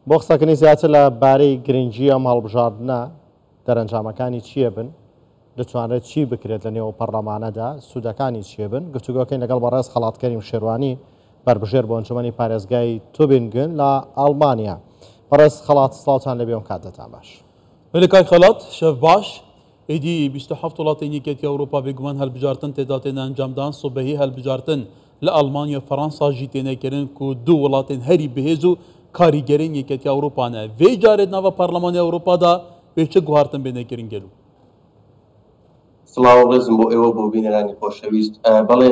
بۆ قسەکردنی زیاتر لە بارەی گرنگی ئەم هەڵبژاردنە، دەرەنجامەکانی چییە بن، دەتوانرێت چی بکرێت لە نێو پەرلەمانەدا، سوودەکانی چییە بن، گفتوگۆکەین لەگەڵ بەڕێز خەڵات کەریم شێروانی، بەربژێر بۆ ئەنجومەنی پارێزگای توبینگن لە ئەڵمانیا. بەڕێز خەڵات سڵاوتان لێبێ و کاتتان باش. بەلێ کاک خەڵات، شەڤ باش. ئیدی 27 وڵاتێن یەکێتی ئەوروپا بێگومان هەلبژارتن تێدا تێنە ئەنجامدان، سبەهی هەلبژارتن لە ئەڵمانیا و فەرەنسا ژی تێنە کردن کو دوو وڵاتێن هەری بەهێز و کاریگەرێن یەکێتی ئەوروپا نە. ڤێ جارێ ناڤا پەرلەمانی ئەوروپادا وێ چ گوهارتن بێنە کردن گەلو؟ سڵاو و ڕێزم بۆ ئێوە بۆ بینەرانی خۆشەویست. بەڵێ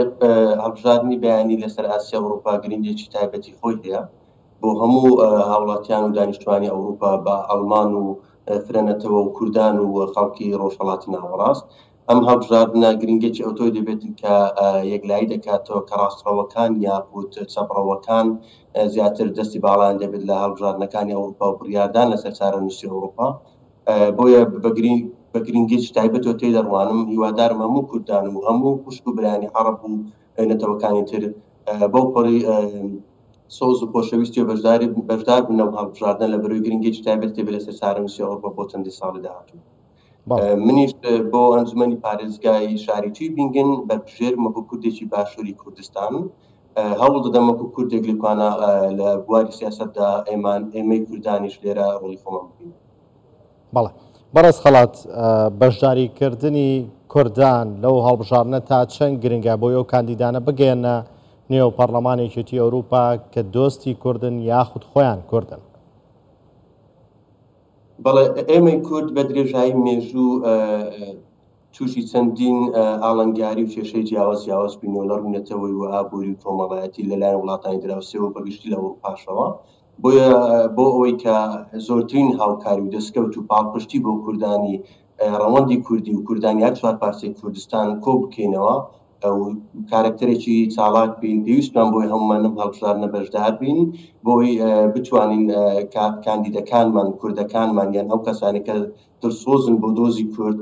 هەڵبژاردنی بەیانی لەسەر ئاستی ئەوروپا گرنگیەکی تایبەتی خۆی هەیە بۆ هەموو هاوڵاتیان و دانیشتوانی ئەوروپا بە ئەڵمان و فرە نەتەوە و کوردان و خەڵکی ڕۆژهەڵاتی ناوەڕاست. ئەم هەڵبژاردنە گرنگیەکی ئەوتۆی دەبێتن کە یەکلایی دەکاتەوە کە ڕاستڕەوەکان یاخود چەپڕەوەکان زیاتر دەستی باڵایان دەبێت لە هەڵبژاردنەکانی ئەوروپا و بڕیاردان لەسەر چارەنووسی ئەوروپا. بۆیە بە گرنگیەکی تایبەتەوە تێی دەڕوانم. هیوادارم هەموو کوردان و هەموو خوشک و برایانی عەڕەب و نەتەوەکانی تر بەو پەڕی سۆز و خۆشەویستیەوە بەشدار بن لەم هەڵبژاردنە، لە بەرەوەی گرنگیەکی تایبەت دەبێت لەسەر چارەنووسی ئەوروپا بۆ چەندین ساڵی داهاتوو. منیش بۆ ئەنجومەنی پارێزگای شاری تویبینگن بەربژێرم وەکو کوردێکی باشووری کوردستان. هەوڵ دەدەم وەکو کوردێک لەکوانا لە بواری سیاسەتدا ئێمەی کوردانیش لێرە ڕۆڵی خۆمان ببینین. بەڵێ بەڕێز خەڵات، بەشداریکردنی کوردان لەو هەڵبژاردنە تا چەند گرنگە بۆی ئەو کاندیدانە بگەیەنە نێو پەرلەمانی یەکێتی ئەوروپا کە دۆستی کوردن یاخود خۆیان کوردن؟ بەڵێ ئێمەی کورد بە درێژایی مێژوو تووشی چەندین ئاڵنگاری و کێشەی جیاواز جیاواز بووینەوە لە ڕووی نەتەوەی و ئابووری و کۆمەڵایەتی لەلایەن وڵاتانی دراوسێ و بەگشتی لە ئەوروپاشەوە. بۆیە بۆ ئەوەی کە زۆرترین هاوکاری و دەستکەوت و پاڵپشتی بۆ کوردانی ڕەوەندی کوردی و کوردانی هەر چوار پارچەی کوردستان کۆ بکەینەوە و کارەکتەرێکی چاڵاک بین، پێویستمان بۆی هەمومان لەم هەڵبژاردنە بەشدار بین بۆی بتوانین کاندیدەکانمان، کوردەکانمان یان ئەو کەسانێک کە دڵسۆزن بۆ دۆزی کورد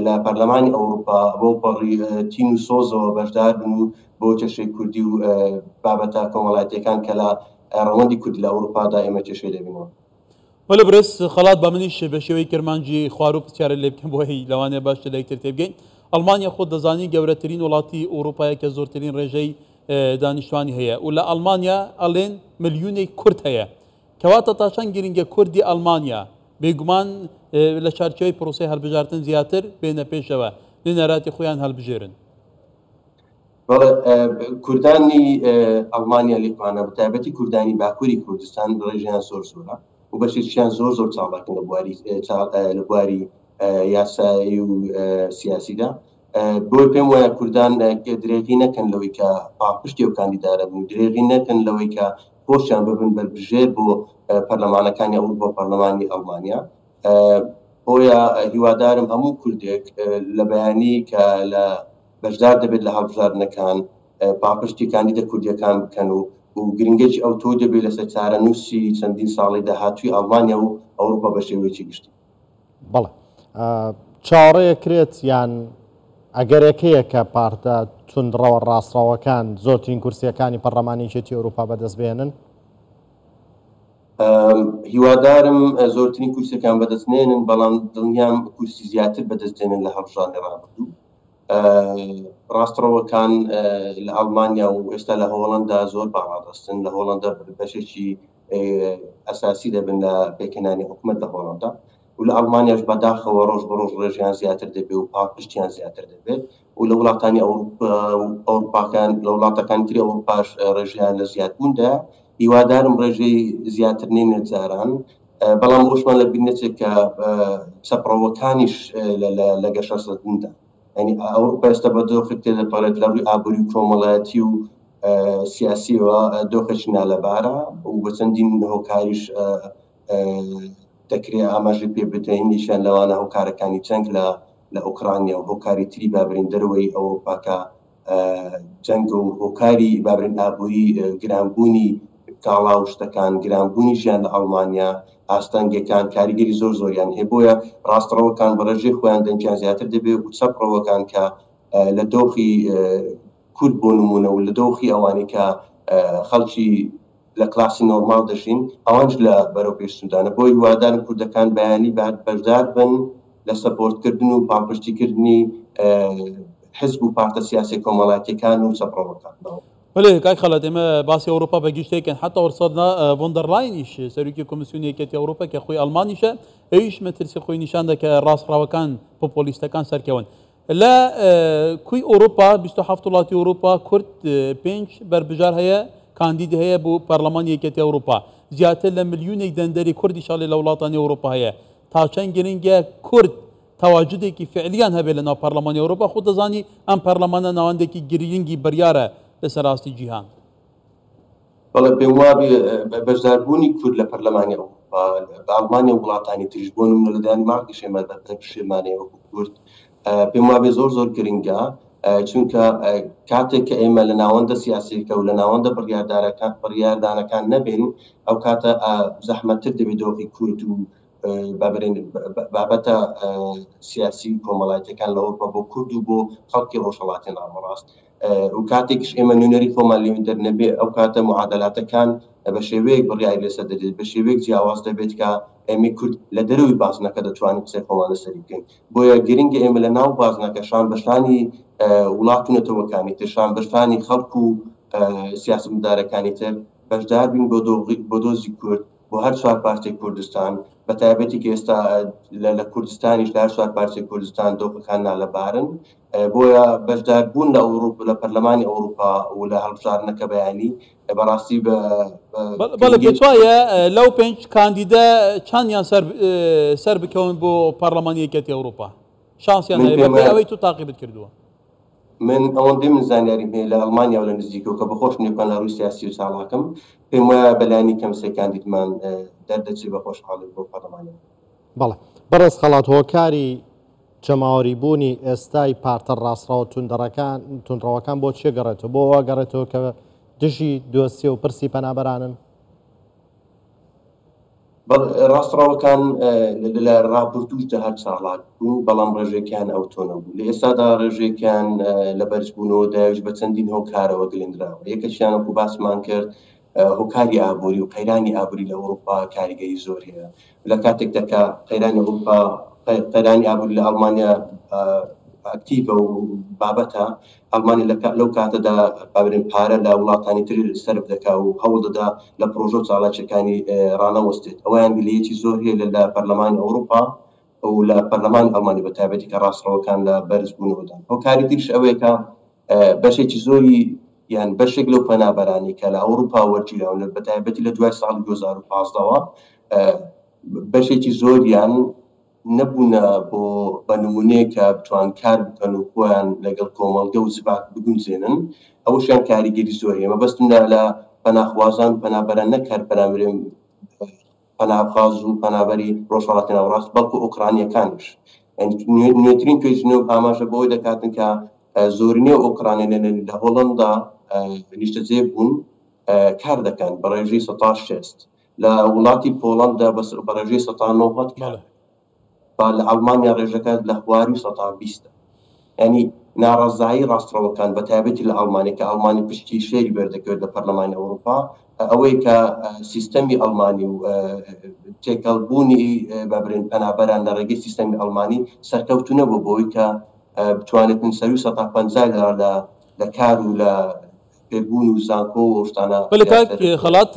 لە پەرلەمانی ئەوروپا بەو پەڕی تین و سۆزەوە بەشدار بن و بۆ کێشەی کوردی و بابەتە کۆمەڵایەتیەکان کە لە ڕەوەندی کوردی لە ئەوروپادا ئێمە کێشەی دەبینەوە. وەلێ برێز خەڵات با منیش بە شێوەی کرمانجی خواروو پرسیارت لێ بکەم بۆی لەوانەیە باشتر لە یەکتر تێبگەین. ئەڵمانیا خۆت دەزانی گەورەترین وڵاتی ئوڕووپایە کە زۆرترین ڕێژەی دانیشتوانی هەیە و لە ئەڵمانیا ئەڵێن ملیونێک کورد هەیە. کەواتە تا چەند گرنگە کوردی ئەڵمانیا بێگومان لە چارچێوەی پرۆسەی هەڵبژاردن زیاتر بێنە پێشەوە نوێنەراتی خۆیان هەڵبژێرن؟ بەڵێ کوردانی ئەڵمانیا لێکوانە بە تایبەتی کوردانی باکووری کوردستان ڕێژیان زۆر زۆرە و بەشێکیان زۆر زۆر چاڵاکن لە بواری لە بواری یاسایی و سیاسیدا. بۆی پێم وایە کوردان درێغی نەکەن لەوەی کە پاڵپشتی ئەو کاندیدارە بن و درێغی نەکەن لەوەی کە خۆشیان ببن بەربژێر بۆ پەرلەمانەکانی ئەوروپا و پەرلەمانی ئەڵمانیا. بۆیە هیوادارم هەموو کوردێک لە بەیانی کە لە بەشدار دەبێت لە هەڵبژاردنەکان پاڵپشتی کاندیدە کوردیەکان بکەن و و گرنگێکی ئەوتۆ دەبێت لەسەر چارەنووسی چەندین ساڵی داهاتووی ئەڵمانیا و ئەوروپا بە شێوەیەکی گشتی. بەڵێ چاوەڕێ کرێت یان ئەگەرێک هەیە کە پارتە توندڕەوە ڕاستڕەوەکان زۆرترین کورسیەکانی پەرلەمانی یەکێتی ئەوروپا بەدەست بهێنن؟ هیوادارم زۆرترین کورسیەکان بەدەست نێنن، بەڵام دڵنیام کورسی زیاتر بەدەست دێنن لە هەڵبژاردنی ڕابردوو. ڕاستڕەوەکان لە ئەڵمانیا و ئێستا لە هۆڵەندا زۆر باڵادەستن. لە هۆڵەندا بەشێکی ئەساسی دەبن لە پێکهێنانی حکومەت لە هۆڵەندا و لە ئەڵمانیاش بەداخەوە ڕۆژ بە ڕۆژ ڕێژیان زیاتر دەبێت و پاڵپشتیان زیاتر دەبێت و لە وڵاتانی ئەوروپاکان لە وڵاتەکانی تری ئەوروپاش ڕێژیان لە زیادبووندا. هیوادارم ڕێژەی زیاتر نێنێت جاران، بەڵام ئەوشمان لە بیر نەچێت کە چەپڕەوەکانیش لە گەشەسەندندا. یعنی ئەوروپا ئێستا بە دۆخێک تێدەپەڕێت لە ڕووی ئابووری و کۆمەڵایەتی و سیاسیەوە دۆخێکی نالەبارە و بە چەندین هۆکاریش دەکرێت ئاماژەی پێ بدەین، یەکیان لەوانە هۆکارەکانی جەنگ لە ئۆکرانیا و هۆکاری تری بابرین دەرەوەی ئەوروپا کە جەنگ و هۆکاری بابرین ئابووری گرانبوونی کاڵا و شتەکان، گرانبوونی ژیان لە ئەڵمانیا، ئاستەنگەکان کاریگەری زۆر زۆریان هەیە. بۆیە ڕاستڕەوەکان بە ڕێژەی خۆیان دەنگیان زیاتر دەبێت و چەپڕەوەکان کە لە دۆخی کورد بۆ نمونە و لە دۆخی ئەوانەی کە خەڵکی لە کلاسی نۆرماڵ دەژین ئەوانش لە بەرەو پێشچوندانە بۆی هیوادارم کوردەکان بەیانی بەشدار بن لە سەپۆرتکردن و پاڵپشتیکردنی حزب و پارتە سیاسیە کۆمەڵایەتیەکان و چەپڕەوەکان. بەلێ کاک خەلات ئێمە باسی ئەوروپا بە گشتی کەن حتا ئۆرسەرنا ڤۆن دەر لاینیش سەرۆکی کۆمیسیۆنی یەکێتی ئەوروپا کە خۆی ئەڵمانیشە ئەویش مەترسی خۆی نیشان دا کە ڕاستڕەوەکان پۆپۆلیستەکان سەرکەون لە کوی ئەوروپا 27 وڵاتی ئەوروپا کورد پێنج بەربژار هەیە کاندید هەیە بۆ پەرلەمانی یەکێتی ئەوروپا زیاتر لە ملیونێک دەنگدەری کوردیش هەڵێ لە وڵاتانی ئەوروپا هەیە تا چەند گرنگە کورد تەواجودێکی فعلیان هەبێت لە ناو پەرلەمانی ئەوروپا، خۆت دەزانی ئەم پەرلەمانە ناوەندێکی گرینگی بڕیارە لەسەر ئاستی جیهان. بەڵێ پێم وابێ بەشداربوونی کورد لە پەرلەمانی ئەوروپا بە ئەڵمانیا و وڵاتانی تریش بۆ نمونە لە دانیمارکیش ئێمە بەرپرسیارمان هەیە وەکو کورد پێم وابێ زۆر زۆر گرنگە چونکە کاتێک کە ئێمە لە ناوەندە سیاسیەکە و لە ناوەندە بڕیاردارەکان بڕیاردانەکان نەبین ئەو کاتە زەحمەتتر دەبێت دۆخی کورد و بابرێن بابەتە سیاسی و کۆمەڵایەتەکان لە ئەوروپا بۆ کورد و بۆ خەڵکی ڕۆژهەڵاتی ناوەڕاست و کاتێکیش ئێمە نوێنەری خۆمان لێ دەرنەبێ ئەو کاتە معادلاتەکان بە شێوەیەک بڕیاری لەسەر دەدرێت بە شێوەیەک جیاواز دەبێت کە ئێمەی کورد لە دەرەوەی بازنەکە دەتوانین قسەی خۆمان لەسەری بکەین بۆیە گرنگە ئێمە لە ناو بازنەکە شان بە شانی وڵات و نەتەوەکانی تر شان بە شانی خەڵک و سیاسەتمەدارەکانی تر بەشدار بین بۆ دۆزی کورد بۆ هەر چوار پارچەی کوردستان بە تایبەتی کە ئێستا لە کوردستانیش لە هەر چوار پارچەی کوردستان دۆخەکان نالەبارن بۆیە بەشداربوون لە ئەوروپ لە پەرلەمانی ئەوروپا و لە هەڵبژاردنەکە بەیانی بەڕاستی بە بەڵێ پێت وایە لەو پێنج کاندیدە چەندیان سەر سەر بکەون بۆ پەرلەمانی یەکێتی ئەوروپا شانسیان هەیە بەپێی ئەوەی تو تاقیبت کردووە؟ من ئەوەندەی من زانیاریم هەیە لە ئەڵمانیا و لە نزیکەوە کە بەخۆشم نێوکان لە ڕووی سیاسی و چاڵاکم پێم وایە بەلایەنی کەم سێ کاندیدمان دەردەچێت بە خۆشحاڵی بۆ پەرلەمانی ئەوروپا. بەڵێ بەڕێز خەڵات هۆکاری جەماوەری بوونی ئێستای پارتە ڕاستڕەوە توندڕەکان توندڕەوەکان بۆ چیە گەڕێتەوە بۆ ئەوە گەڕێتەوە کە دژی دۆسیە و پرسی پەنابەرانن؟ ڕاستڕەوەکان لە ڕابردووشدا هەر چاڵاک بوون بەڵام ڕێژەکەیان ئەوتۆ نەبوو لە ئێستادا ڕێژەکەیان لە بەرزبوونەوە داویش بە چەندین هۆکارەوە گلێنراوە یەکەشیان وەکو باسمان کرد هۆکاری ئابووری و قەیرانی ئابووری لە ئەوروپا کاریگەری زۆر هەیە لە کاتێکدا کە قەیرانی ئەوروپا قەیرانی ئابووری لە ئەڵمانیا ئەکتیڤە و بابەتە ئەڵمانیا لەو کاتەدا بابرێن پارە لە وڵاتانی تر سەرف دەکا و هەوڵ دەدا لە پرۆژە و چالاکیەکانی ڕانەوەستێت ئەویان گلەیەکی زۆر هەیە لە پەرلەمانی ئەوروپا و لە پەرلەمانی ئەڵمانی بە تایبەتی کە ڕاستڕەوەکان لە بەرزبوونەوەدان هۆکاری تریش ئەوەیە کە بەشێکی زۆری یان بەشێک لەو پەنابەرانی کە لە ئەوروپا وەرگیراون بە تایبەتی لە دوای ساڵی 2015ەوە بەشێکی زۆریان نەبوونە بۆ بە نمونەیە کە بتوان کار بکەن و خۆیان لەگەڵ کۆمەڵگە و جڤاک بگونجێنن ئەوەشیان کاریگەری زۆر هەیە مەبەستم لە پەناخوازان پەنابەران نەک هەر پەنابرێن پەناخواز و پەنابەری ڕۆژهەڵاتی ناوەڕاست بەڵکو ئۆکرانییەکانیش. نوێترین توێژینەوە ئاماژە بەوەی دەکاتن کە زۆرینەی ئۆکرانییە لە هۆڵەندا نیشتەجێ بوون کار دەکەن بە ڕێژەی 60% لە وڵاتی پۆڵەندا بە ڕێژەی 90% کار با لە ئەڵمانیا ڕێژەکە لە خواروی 20% یانی ناڕەزایی ڕاستڕەوەکان بە تایبەتی لە ئەڵمانیا کە ئەڵمانی پشکی شێری بەردەکەوێت لە پەرلەمانی ئەوروپا ئەوەی کە سیستەمی ئەڵمانی و تێکەڵبوونی بابرێن پەنابەران لە ڕێگەی سیستەمی ئەڵمانی سەرکەوتو نەبوو بۆی کە بتوانێتن سەروی 150 لە کار و لە فێربوون و زانکۆ و ئەو شتانە بەلێ کاک زیاتر خەڵات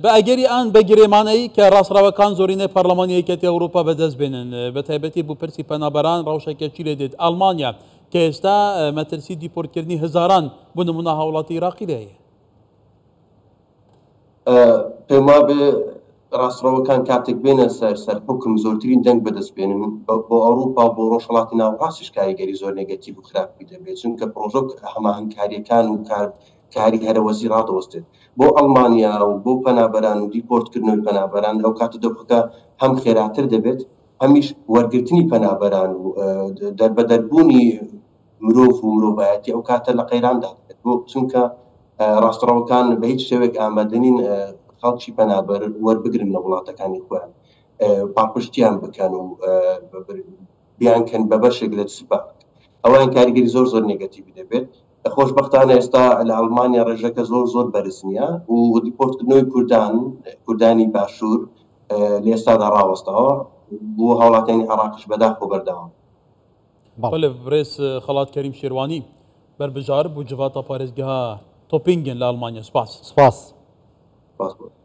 بە ئەگەری ئان بە گرێمانەی کە ڕاستڕەوەکان زۆرینەی پەرلەمانی یەکێتی ئەوروپا بەدەست بێنن بە تایبەتی بۆ پرسی پەنابەران ڕەوشەکە چی لێ دێت ئەڵمانیا کە ئێستا مەترسی دیپۆرتکردنی هەزاران بۆ نمونە هاوڵاتی عیراقی لێ هەیە. پێم وابێ ڕاستڕەوەکان کاتێک بێنە سەر سەر حوکم زۆرترین دەنگ بەدەست بێنن بۆ ئەوروپا و بۆ ڕۆژهەڵاتی ناوەڕاستیش کاریگەری زۆر نێگەتیڤ و خراپی دەبێت چونکە پڕۆژە و هەماهەنگکارییەکان و کار کاری هەرەوەزی ڕادەوەستێت بۆ ئەڵمانیا و بۆ پەنابەران و دیپۆرتکردنەوەی پەنابەران ئەو کاتە دۆخەکە هەم خێراتر دەبێت هەمیش وەرگرتنی پەنابەران و دەربەدەربوونی مرۆڤ و مرۆڤایەتی ئەو کاتە لە قەیراندا دەبێت بۆ چونکە ڕاستڕەوەکان بە هیچ شێوەیەک ئامادە نین خەڵکی پەنابەر وەربگرن لە وڵاتەکانی خۆیان پاڵپشتیان بکەن و بیانکەن بە بەشێک لە سوپا ئەوان کاریگەری زۆر زۆر نێگەتیڤی دەبێت. خۆشبەختانە ئێستا لە ئەڵمانیا ڕێژەکە زۆر زۆر بەرز نییە و دیپۆرتکردنەوەی کوردان کوردانی باشوور لە ئێستادا ڕاوەستاوە بۆ هاوڵاتیانی عێراقیش بەداخەوە بەردەوام. بەڵێ بەڕێز خەڵات کەریم شێروانی بەربژار بوو جڤاتا پارێزگەها تۆپینگن لە ئەڵمانیا سپاس. سپاس. سپاس بۆ.